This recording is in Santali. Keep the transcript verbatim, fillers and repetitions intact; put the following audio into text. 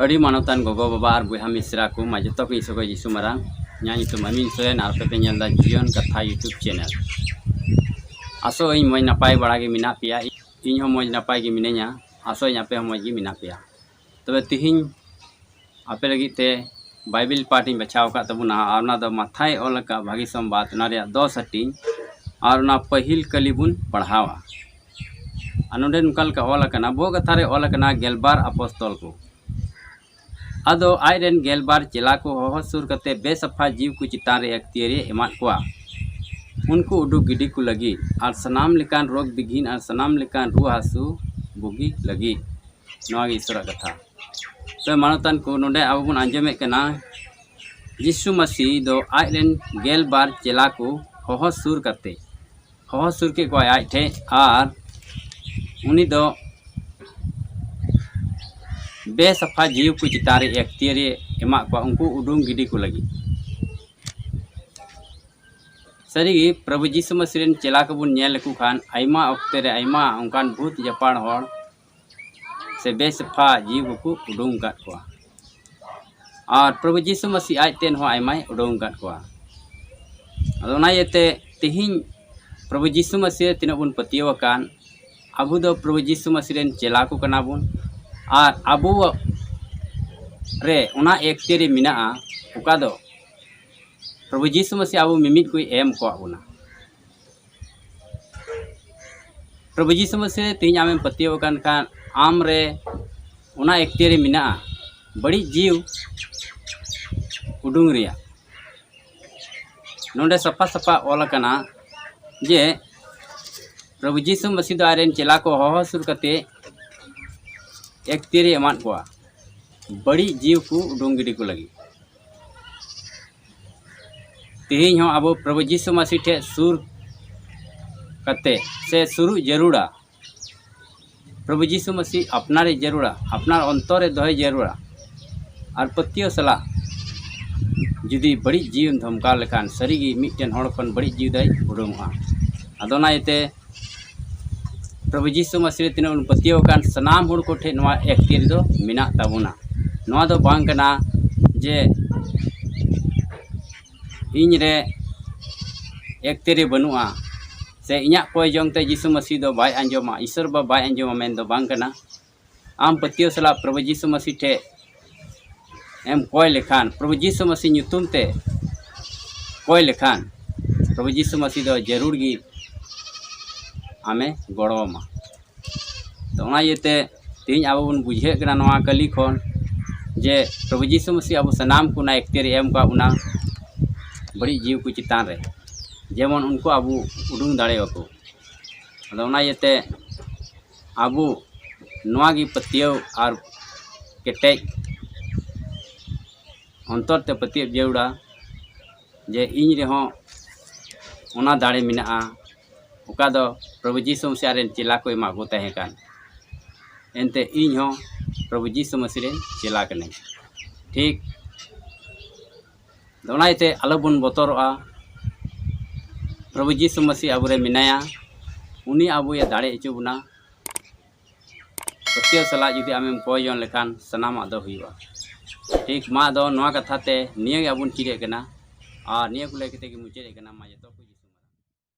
ᱟᱹᱰᱤ ᱢᱟᱱᱚᱛᱟᱱ ᱜᱚᱜᱚ ᱵᱟᱵᱟ ᱟᱨ ᱵᱚᱭᱦᱟ ᱢᱤᱥᱨᱟ ᱠᱚ, ᱢᱟ ᱡᱚᱛᱚ ᱠᱚ ᱤᱧ ᱥᱚᱜᱚᱭ ᱡᱤᱥᱩ ᱢᱟᱨᱟᱝ᱾ ᱤᱧᱟᱹᱜ ᱧᱩᱛᱩᱢ ᱟᱢᱤᱱ ᱥᱚᱨᱮᱱ ᱟᱨ ᱟᱯᱮ ᱯᱮ ᱧᱮᱞ ᱮᱫᱟ ᱡᱤᱭᱚᱱ ᱠᱟᱛᱷᱟ YouTube channel᱾ ᱟᱥᱚᱜ ᱟᱹᱧ ᱢᱚᱡᱽ ᱱᱟᱯᱟᱭ ᱵᱟᱲᱟ ᱜᱮ ᱢᱮᱱᱟᱜ ᱯᱮᱭᱟ᱾ ᱤᱧ ᱦᱚᱸ ᱢᱚᱡᱽ ᱱᱟᱯᱟᱭ ᱜᱮ ᱢᱤᱱᱟᱹᱧᱟ᱾ ᱟᱥᱚᱜ ᱟᱹᱧ ᱟᱯᱮ ᱦᱚᱸ ᱢᱚᱡᱽ ᱜᱮ ᱢᱮᱱᱟᱜ ᱯᱮᱭᱟ᱾ ᱛᱚᱵᱮ ᱛᱤᱦᱤᱧ ᱟᱯᱮ ᱞᱟᱹᱜᱤᱫ ᱛᱮ ᱵᱟᱭᱵᱮᱞ ᱯᱟᱴ ᱤᱧ ᱵᱟᱪᱷᱟᱣ ᱟᱠᱟᱫ ᱛᱟᱵᱚᱱᱟ, ᱟᱨ ᱚᱱᱟ ᱫᱚ ᱢᱟᱛᱷᱟᱭ ᱚᱞ ᱟᱠᱟᱫ ᱵᱷᱟᱹᱜᱤ ᱥᱚᱢᱵᱟᱫ, ᱚᱱᱟ ᱨᱮᱭᱟᱜ ᱫᱚᱥ ᱦᱟᱹᱴᱤᱧ, ᱟᱨ ᱚᱱᱟ ᱯᱟᱹᱦᱤᱞ ᱠᱟᱹᱞᱤ ᱵᱚᱱ ᱯᱟᱲᱦᱟᱣᱟ᱾ ᱟᱨ ᱱᱚᱰᱮ ᱱᱚᱝᱠᱟ ᱞᱮᱠᱟ ᱚᱞ ᱟᱠᱟᱱᱟ, ᱵᱚᱦᱩ ᱠᱟᱛᱷᱟ ᱨᱮ ᱚᱞ ᱟᱠᱟᱱᱟ, ᱜᱮᱞᱵᱟᱨ ᱟᱯᱚᱥᱛᱚᱞ ᱠᱚ᱾ ᱟᱫᱚ ᱟᱡ ᱨᱮᱱ ᱜᱮᱞᱵᱟᱨ ᱪᱮᱞᱟ ᱠᱚ ᱦᱚᱦᱚ ᱥᱩᱨ ᱠᱟᱛᱮ ᱵᱮᱥᱟᱯᱷᱟ ᱡᱤᱣ ᱠᱚ ᱪᱮᱛᱟᱱ ᱨᱮ ᱮᱠᱛᱤᱭᱟᱹᱨᱤ ᱮᱢᱟᱫ ᱠᱚᱣᱟ, ᱩᱱᱠᱩ ᱩᱰᱩᱠ ᱜᱤᱰᱤ ᱠᱚ ᱞᱟᱹᱜᱤᱫ, ᱟᱨ ᱥᱟᱱᱟᱢ ᱞᱮᱠᱟᱱ ᱨᱳᱜᱽ ᱵᱤᱜᱷᱤᱱ ᱟᱨ ᱥᱟᱱᱟᱢ ᱞᱮᱠᱟᱱ ᱨᱩᱣᱟᱹ ᱦᱟᱹᱥᱩ ᱵᱩᱜᱤ ᱞᱟᱹᱜᱤᱫ᱾ ᱱᱚᱣᱟ ᱜᱮ ᱤᱥᱚᱨᱟᱜ ᱠᱟᱛᱷᱟ᱾ ᱛᱚ ᱢᱟᱱᱚᱛᱟᱱ ᱠᱚ, ᱱᱚᱰᱮ ᱟᱵᱚ ᱵᱚᱱ ᱟᱸᱡᱚᱢᱮᱫ ᱠᱟᱱᱟ, ᱡᱤᱥᱩ ᱢᱟᱹᱥᱤ ᱫᱚ ᱟᱡ ᱨᱮᱱ ᱜᱮᱞᱵᱟᱨ ᱪᱮᱞᱟ ᱠᱚ ᱦᱚᱦᱚ ᱥᱩᱨ ᱠᱟᱛᱮ, ᱦᱚᱦᱚ ᱥᱩᱨ ᱠᱮᱫ ᱠᱚᱣᱟᱭ ᱟᱡ ᱴᱷᱮᱡ, ᱟᱨ ᱩᱱᱤ ᱫᱚ ᱵᱮᱥᱟᱯᱷᱟ ᱡᱤᱣᱤ ᱠᱚ ᱪᱮᱛᱟᱱ ᱨᱮ ᱮᱠᱛᱤᱭᱟᱹᱨᱤ ᱮᱢᱟᱜ ᱠᱚᱣᱟ, ᱩᱱᱠᱩ ᱩᱰᱩᱝ ᱜᱤᱰᱤ ᱠᱚ ᱞᱟᱹᱜᱤᱫ᱾ ᱥᱟᱹᱨᱤᱜᱮ, ᱯᱨᱚᱵᱷᱩ ᱡᱤᱥᱩ ᱢᱟᱹᱥᱤ ᱨᱮᱱ ᱪᱮᱞᱟ ᱠᱚᱵᱚᱱ ᱧᱮᱞ ᱞᱮᱠᱚ ᱠᱷᱟᱱ, ᱟᱭᱢᱟ ᱚᱠᱛᱮ ᱨᱮ ᱟᱭᱢᱟ ᱚᱱᱠᱟᱱ ᱵᱷᱩᱛ ᱡᱟᱯᱟᱲ ᱦᱚᱲ ᱥᱮ ᱵᱮᱥᱟᱯᱷᱟ ᱡᱤᱣᱤ ᱠᱚᱠᱚ ᱩᱰᱩᱝ ᱟᱠᱟᱫ ᱠᱚᱣᱟ᱾ ᱟᱨ ᱯᱨᱚᱵᱷᱩ ᱡᱤᱥᱩ ᱢᱟᱹᱥᱤ ᱟᱡ ᱛᱮ ᱦᱚᱸ ᱟᱭᱢᱟᱭ ᱩᱰᱩᱝ ᱟᱠᱟᱫ ᱠᱚᱣᱟ᱾ ᱟᱫᱚ ᱚᱱᱟ ᱤᱭᱟᱹᱛᱮ ᱛᱮᱦᱮᱧ ᱯᱨᱚᱵᱷᱩ ᱡᱤᱥᱩ ᱢᱟᱹᱥᱤ ᱨᱮ ᱛᱤᱱᱟᱹᱜ ᱵᱚᱱ ᱯᱟᱹᱛᱭᱟᱹᱣ ᱟᱠᱟᱱ, ᱟᱵᱚ ᱫᱚ ᱯᱨᱚᱵᱷᱩ ᱡᱤᱥᱩ ᱢᱟᱹᱥᱤ ᱨᱮᱱ ᱪᱮᱞᱟ ᱠᱚ ᱠᱟᱱᱟ ᱵᱚᱱ᱾ ᱟᱨ ᱟᱵᱚ ᱨᱮ ᱚᱱᱟ ᱮᱠᱛᱤᱭᱟᱹᱨᱤ ᱢᱮᱱᱟᱜᱼᱟ, ᱚᱠᱟ ᱫᱚ ᱯᱨᱚᱵᱷᱩ ᱡᱤᱥᱩ ᱢᱟᱹᱥᱤ ᱟᱵᱚ ᱢᱤᱢᱤᱫ ᱠᱚᱭ ᱮᱢ ᱟᱠᱟᱫ ᱵᱚᱱᱟ᱾ ᱯᱨᱚᱵᱷᱩ ᱡᱤᱥᱩ ᱢᱟᱹᱥᱤ ᱨᱮ ᱛᱮᱦᱮᱧ ᱟᱢᱮᱢ ᱯᱟᱹᱛᱭᱟᱹᱣ ᱟᱠᱟᱱ ᱠᱷᱟᱱ, ᱟᱢ ᱨᱮ ᱚᱱᱟ ᱮᱠᱛᱤᱭᱟᱹᱨᱤ ᱢᱮᱱᱟᱜᱼᱟ ᱵᱟᱹᱲᱤᱡ ᱡᱤᱣᱤ ᱩᱰᱩᱝ ᱨᱮᱭᱟᱜ᱾ ᱱᱚᱰᱮ ᱥᱟᱯᱷᱟ ᱥᱟᱯᱷᱟ ᱚᱞ ᱟᱠᱟᱱᱟ ᱡᱮ ᱯᱨᱚᱵᱷᱩ ᱡᱤᱥᱩ ᱢᱟᱹᱥᱤ ᱫᱚ ᱟᱡ ᱨᱮᱱ ᱪᱮᱞᱟ ᱠᱚ ᱦᱚᱦᱚ ᱥᱩᱨ ᱠᱟᱛᱮ ᱮᱠᱛᱤᱭᱟᱹᱨᱤ ᱮᱢᱟᱫ ᱠᱚᱣᱟ ᱵᱟᱹᱲᱤᱡ ᱡᱤᱣᱤ ᱠᱚ ᱩᱰᱩᱝ ᱜᱤᱰᱤ ᱠᱚ ᱞᱟᱹᱜᱤᱫ᱾ ᱛᱮᱦᱮᱧ ᱦᱚᱸ ᱟᱵᱚ ᱯᱨᱚᱵᱷᱩ ᱡᱤᱥᱩ ᱢᱟᱹᱥᱤ ᱴᱷᱮᱡ ᱥᱩᱨ ᱠᱟᱛᱮ ᱥᱮ ᱥᱩᱨᱩᱜ ᱡᱟᱹᱨᱩᱲᱟ᱾ ᱯᱨᱚᱵᱷᱩ ᱡᱤᱥᱩ ᱢᱟᱹᱥᱤ ᱟᱯᱱᱟᱨᱮ ᱡᱟᱹᱨᱩᱲᱟ, ᱟᱯᱱᱟᱨ ᱚᱱᱛᱚᱨ ᱨᱮ ᱫᱚᱦᱚᱭ ᱡᱟᱹᱨᱩᱲᱟ᱾ ᱟᱨ ᱯᱟᱹᱛᱭᱟᱹᱣ ᱥᱟᱞᱟᱜ ᱡᱩᱫᱤ ᱵᱟᱹᱲᱤᱡ ᱡᱤᱣᱤᱢ ᱫᱷᱚᱢᱠᱟᱣ ᱞᱮᱠᱷᱟᱱ, ᱥᱟᱹᱨᱤᱜᱮ ᱢᱤᱫᱴᱮᱱ ᱦᱚᱲ ᱠᱷᱚᱱ ᱵᱟᱹᱲᱤᱡ ᱡᱤᱣᱤ ᱫᱚᱭ ᱩᱰᱩᱝᱚᱜᱼᱟ᱾ ᱟᱫᱚ ᱚᱱᱟ ᱤᱭᱟᱹᱛᱮ ᱯᱨᱚᱵᱷᱩ ᱡᱤᱥᱩ ᱢᱟᱹᱥᱤ ᱨᱮ ᱛᱤᱱᱟᱹᱜ ᱵᱚᱱ ᱯᱟᱹᱛᱭᱟᱹᱣ ᱟᱠᱟᱱ, ᱥᱟᱱᱟᱢ ᱦᱚᱲ ᱠᱚᱴᱷᱮᱱ ᱱᱚᱣᱟ ᱮᱠᱛᱤᱭᱟᱹᱨ ᱫᱚ ᱢᱮᱱᱟᱜ ᱛᱟᱵᱚᱱᱟ᱾ ᱱᱚᱣᱟ ᱫᱚ ᱵᱟᱝ ᱠᱟᱱᱟ ᱡᱮ ᱤᱧ ᱨᱮ ᱮᱠᱛᱮᱨᱤ ᱵᱟᱹᱱᱩᱜᱼᱟ, ᱥᱮ ᱤᱧᱟᱹᱜ ᱠᱚᱭ ᱡᱚᱝ ᱛᱮ ᱡᱤᱥᱩ ᱢᱟᱹᱥᱤ ᱫᱚ ᱵᱟᱭ ᱟᱸᱡᱚᱢᱟ, ᱤᱥᱚᱨ ᱵᱟ ᱵᱟᱭ ᱟᱸᱡᱚᱢᱟ ᱢᱮᱱ ᱫᱚ ᱵᱟᱝ ᱠᱟᱱᱟ᱾ ᱟᱢ ᱯᱟᱹᱛᱭᱟᱹᱣ ᱥᱟᱞᱟᱜ ᱯᱨᱚᱵᱷᱩ ᱡᱤᱥᱩ ᱢᱟᱹᱥᱤ ᱴᱷᱮᱱ ᱮᱢ ᱠᱚᱭ ᱞᱮᱠᱷᱟᱱ, ᱯᱨᱚᱵᱷᱩ ᱡᱤᱥᱩ ᱢᱟᱹᱥᱤ ᱧᱩᱛᱩᱢ ᱛᱮ ᱠᱚᱭ ᱞᱮᱠᱷᱟᱱ, ᱯᱨᱚᱵᱷᱩ ᱡᱤᱥᱩ ᱢᱟᱹᱥᱤ ᱫᱚ ᱡᱟᱹᱨᱩᱲ ᱜᱮ ᱟᱢᱮ ᱜᱚᱲᱚ ᱟᱢᱟ᱾ ᱛᱚ, ᱚᱱᱟ ᱤᱭᱟᱹᱛᱮ ᱛᱮᱦᱮᱧ ᱟᱵᱚ ᱵᱚᱱ ᱵᱩᱡᱷᱟᱹᱜ ᱠᱟᱱᱟ ᱱᱚᱣᱟ ᱠᱟᱹᱞᱤ ᱠᱷᱚᱱ ᱡᱮ ᱯᱨᱚᱵᱷᱩ ᱡᱤᱥᱩ ᱢᱟᱹᱥᱤ ᱟᱵᱚ ᱥᱟᱱᱟᱢ ᱠᱚ ᱚᱱᱟ ᱮᱠᱛᱮᱨ ᱮ ᱮᱢ ᱠᱟᱜ ᱵᱚᱱᱟ ᱵᱟᱹᱲᱤᱡ ᱡᱤᱣᱤ ᱠᱚ ᱪᱮᱛᱟᱱ ᱨᱮ, ᱡᱮᱢᱚᱱ ᱩᱱᱠᱩ ᱟᱵᱚ ᱩᱰᱩᱝ ᱫᱟᱲᱮᱭᱟᱠᱚ᱾ ᱟᱫᱚ ᱚᱱᱟ ᱤᱭᱟᱹᱛᱮ ᱟᱵᱚ ᱱᱚᱣᱟ ᱜᱮ ᱯᱟᱹᱛᱭᱟᱹᱣ ᱟᱨ ᱠᱮᱴᱮᱡ ᱚᱱᱛᱚᱨ ᱛᱮ ᱯᱟᱹᱛᱭᱟᱹᱣ ᱡᱟᱹᱨᱩᱲᱟ ᱡᱮ ᱤᱧ ᱨᱮᱦᱚᱸ ᱚᱱᱟ ᱫᱟᱲᱮ ᱢᱮᱱᱟᱜᱼᱟ, ᱚᱠᱟ ᱫᱚ ᱯᱨᱚᱵᱷᱩ ᱡᱤᱥᱩ ᱢᱟᱹᱥᱤ ᱨᱮᱱ ᱪᱮᱞᱟ ᱠᱚ ᱮᱢᱟ ᱠᱚ ᱛᱟᱦᱮᱸ ᱠᱟᱱ᱾ ᱮᱱᱛᱮ ᱤᱧ ᱦᱚᱸ ᱯᱨᱚᱵᱷᱩ ᱡᱤᱥᱩ ᱢᱟᱹᱥᱤ ᱨᱮᱱ ᱪᱮᱞᱟ ᱠᱟᱹᱱᱟᱹᱧ᱾ ᱴᱷᱤᱠ᱾ ᱟᱫᱚ ᱚᱱᱟ ᱤᱭᱟᱹᱛᱮ ᱟᱞᱚ ᱵᱚᱱ ᱵᱚᱛᱚᱨᱚᱜᱼᱟ᱾ ᱯᱨᱚᱵᱷᱩ ᱡᱤᱥᱩ ᱢᱟᱹᱥᱤ ᱟᱵᱚᱨᱮ ᱢᱮᱱᱟᱭᱟ, ᱩᱱᱤ ᱟᱵᱚᱭ ᱫᱟᱲᱮ ᱦᱚᱪᱚ ᱵᱚᱱᱟ᱾ ᱯᱟᱹᱛᱭᱟᱹᱣ ᱥᱟᱞᱟᱜ ᱡᱩᱫᱤ ᱟᱢᱮᱢ ᱠᱚᱭ ᱡᱚᱝ ᱞᱮᱠᱷᱟᱱ ᱥᱟᱱᱟᱢᱟᱜ ᱫᱚ ᱦᱩᱭᱩᱜᱼᱟ᱾ ᱴᱷᱤᱠ, ᱢᱟ ᱟᱫᱚ ᱱᱚᱣᱟ ᱠᱟᱛᱷᱟ ᱛᱮ ᱱᱤᱭᱟᱹ ᱜᱮ ᱟᱵᱚᱱ ᱪᱮᱫ ᱮᱫ ᱠᱟᱱᱟ, ᱟᱨ ᱱᱤᱭᱟᱹ ᱠᱚ ᱞᱟᱹᱭ ᱠᱟᱛᱮ ᱜᱮ ᱢᱩᱪᱟᱹᱫ ᱮᱫ ᱠᱟᱱᱟ᱾ ᱢᱟ ᱡᱚᱛᱚ ᱠᱚ